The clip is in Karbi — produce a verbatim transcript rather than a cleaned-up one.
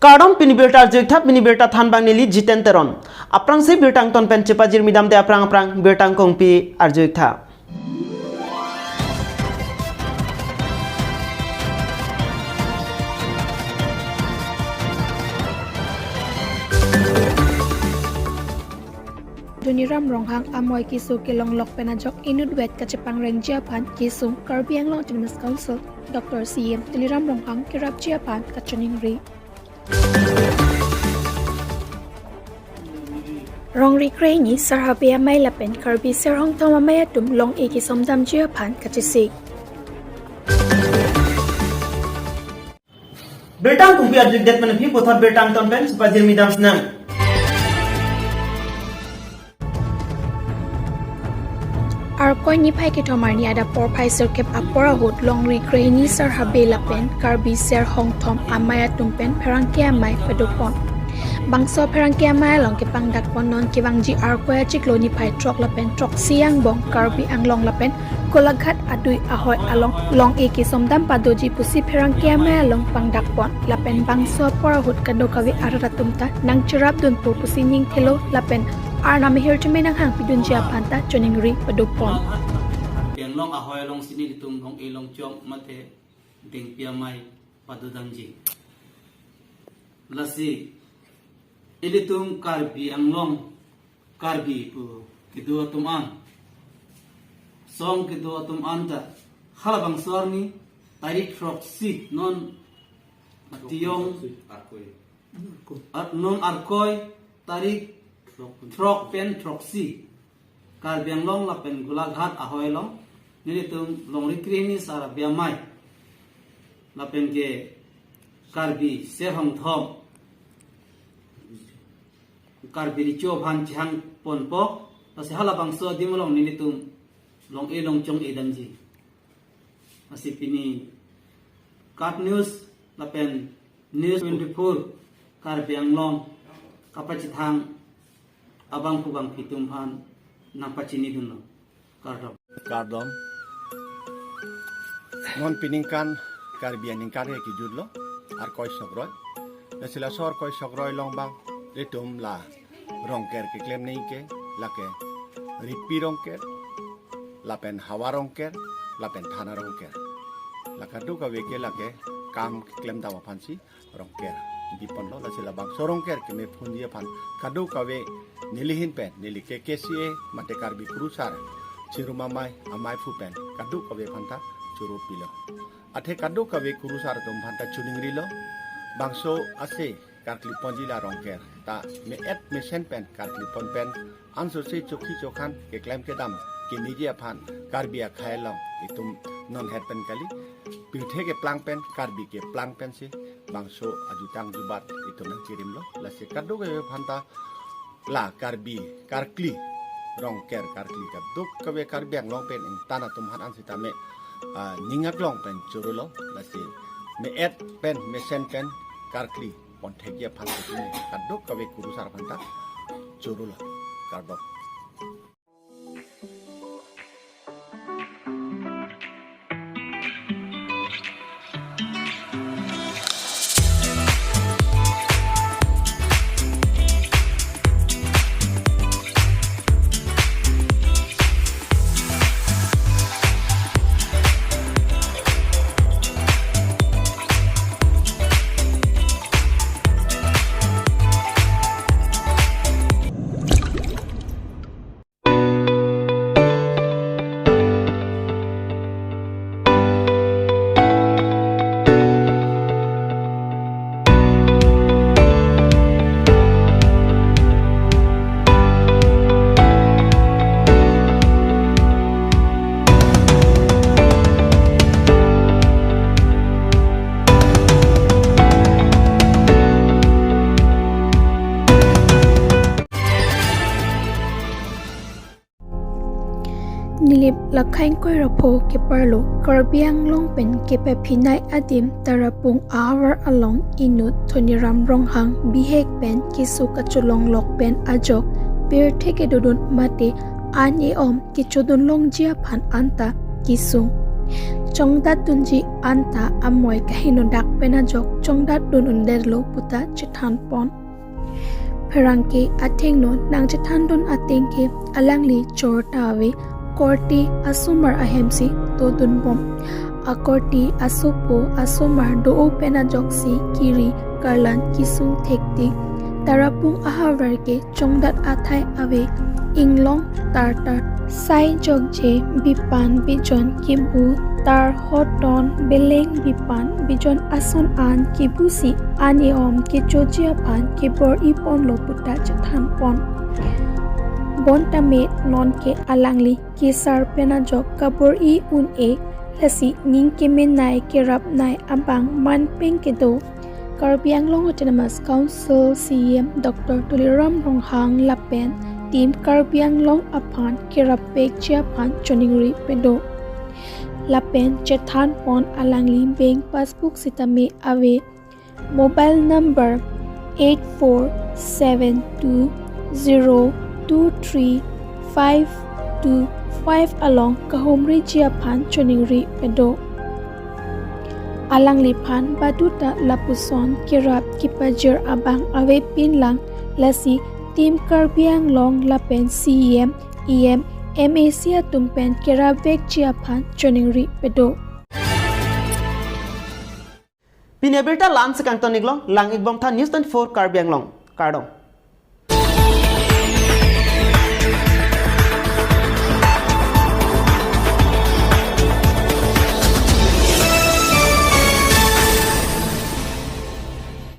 Kardom, pini birta arju-ik tha, pini birta thanbang neli Jiten Teron. Aphrangsi birta angton pen chepajirmi damde aphrang aphrang birta angkong pi arju-ik tha. Tuliram Ronghang amoi keso kelonglok pen ajok inutvet kachepangrengji aphan kesung Karbi Anglong Autonomous Council Doctor C M Tuliram Ronghang kerapji aphan kachiningri. Rongri krehini Sar Habe amei lapen Karbi Ser Hongthom amei atum long-e kesomdamji aphan kachesik. Birta angkong pi arju-ik det pen aphi puthot birta angton pen chepajirmi dam sinang. Arkoi niphai kethom arni adap porphai sirkep apor ahut longri krehini Sar Habe lapen Karbi Ser Hongthom amei atum pen pherangke amei padopon. Bangso pherangke amei along kepangdakpon non kevangji Arkoi achiklo niphai throk lapen throksi angbong Karbi Anglong lapen Golaghat adui ahoi along long-e kesomdam padoji pusi pherangke amei along pangdakpon lapen bangso apor ahut kadokave arat atum ta nangcherapdunpo pusi ningthelo lapen Arnam ahirjume nanghangpidunji aphan ta chiningri padopon. Karbi Anglong ahoi alongsi nelitum long-e longchong mate dengpi amei padodamji. Lasi ilitum Karbi Anglong, Karbi pu kedo atum an, song kedo atum an ta halabangso arni tarik throksi non atiyong, Arkoi. Ar-, non Arkoi tarik throk pen throksi Karbi Anglong lapen Golaghat ahoi along nelitum longri krehini Sar Habe amei lapen ke Karbi Ser Hongthom Karbi Recho aphan chehangponpo, lasi halabangso adim along nelitum long-e longchong-e damji. Lasi pini KAT News lapen News twenty-four Karbi Anglong kapachethang abangphu bangphi atum aphan nangpachinidunlo. Kardom. Kardom. Non piningkan Karbi aningkan ke kejutlo, Arkoi Sokroi. Lasi laso Arkoi Sokroi along bang ilitum la Rongker keklem nangji ke, lake Ripi Rongker, lapen Havar Rongker, lapen Thana Rongker. La kadokave ke lake kam keklemdam aphansi Rongker biponlo, lasi labangso Rongker kemephunji aphan kadokave neli ahin pen, neli K K C A mate Karbi Kurusar Chirum Amei, ameiphu pen kadokave aphan ta choro pilo. Athe kadokave kurusar atum aphan ta chiningrilo, bangso ase karkliponji la Rongker ta me-et mesen pen karklipon pen ansose chokhi chokhan keklem kedam kemeji aphan Karbi akhei along itum non het pen kali, pirthe keplang pen, Karbi keplang pensi bangso ajutang jubat itum nangkirimlo. Lasi kadokave aphan ta la Karbi karkli, Rongker karkli kadokave Karbi Anglong pen ingtan atum aphan an sitame, ah, ning aklong pen chorolo, lasi me-et pen mesen pen karkli ponthekji aphan sitame kadokave kurusar aphan ta chorolo. Kardom. Nilip lakhai ingkoi ra pho keparlo Karbi Anglong pen kepaphinei adim Tarapung ahavar along inut Thoniram Ronghang bihek pen keso kacholonglok pen ajok pirthe kedodun mate an e-om kechodun longji aphan anta kesung. chongdat dunji anta amoi kahingno dak pen ajok chongdat dun un-edetlo puta chethan pon. Pherangke athengno nangchethan dun ateng ke alangli chor ta ave, korte asomar ahemsi dodun bom. Akorte asopo asomar do-o pen ajoksi kiri karlan kesung thektik. Tarapung ahavar ke chongdat athai ave, inglong tartar. Sai jokje bipan bijon kebu, tar hoton beleng bipan bijon ason an kebusi an-e-om kechoji aphan kebor-i ponlo puta chethan pon. Bonta me nonke alangli kesar pen ajok kabor-i un-e, lasi ning kemenei kerapnei abang manpeng kedo. Karbi Anglong Autonomous Council C E M Doctor Tuliram Ronghang lapen Team Karbi Anglong aphan kerapvekji aphan choningri pado. Lapen chethan pon alangli bank passbook sitame ave. Mobile number eight four seven two zero two three five two five along kahumriji aphan choningri pado. Alangliphan baduta lapuson kerap kepajir abang avepinlang, lasi Team Karbi Anglong lapen C E M, E M, M A C atum pen kerapvekji aphan choningri pado. Pini abirta la-ansi kangton-iklo, lang-ikbomtha News twenty-four Karbi Anglong. Kardom.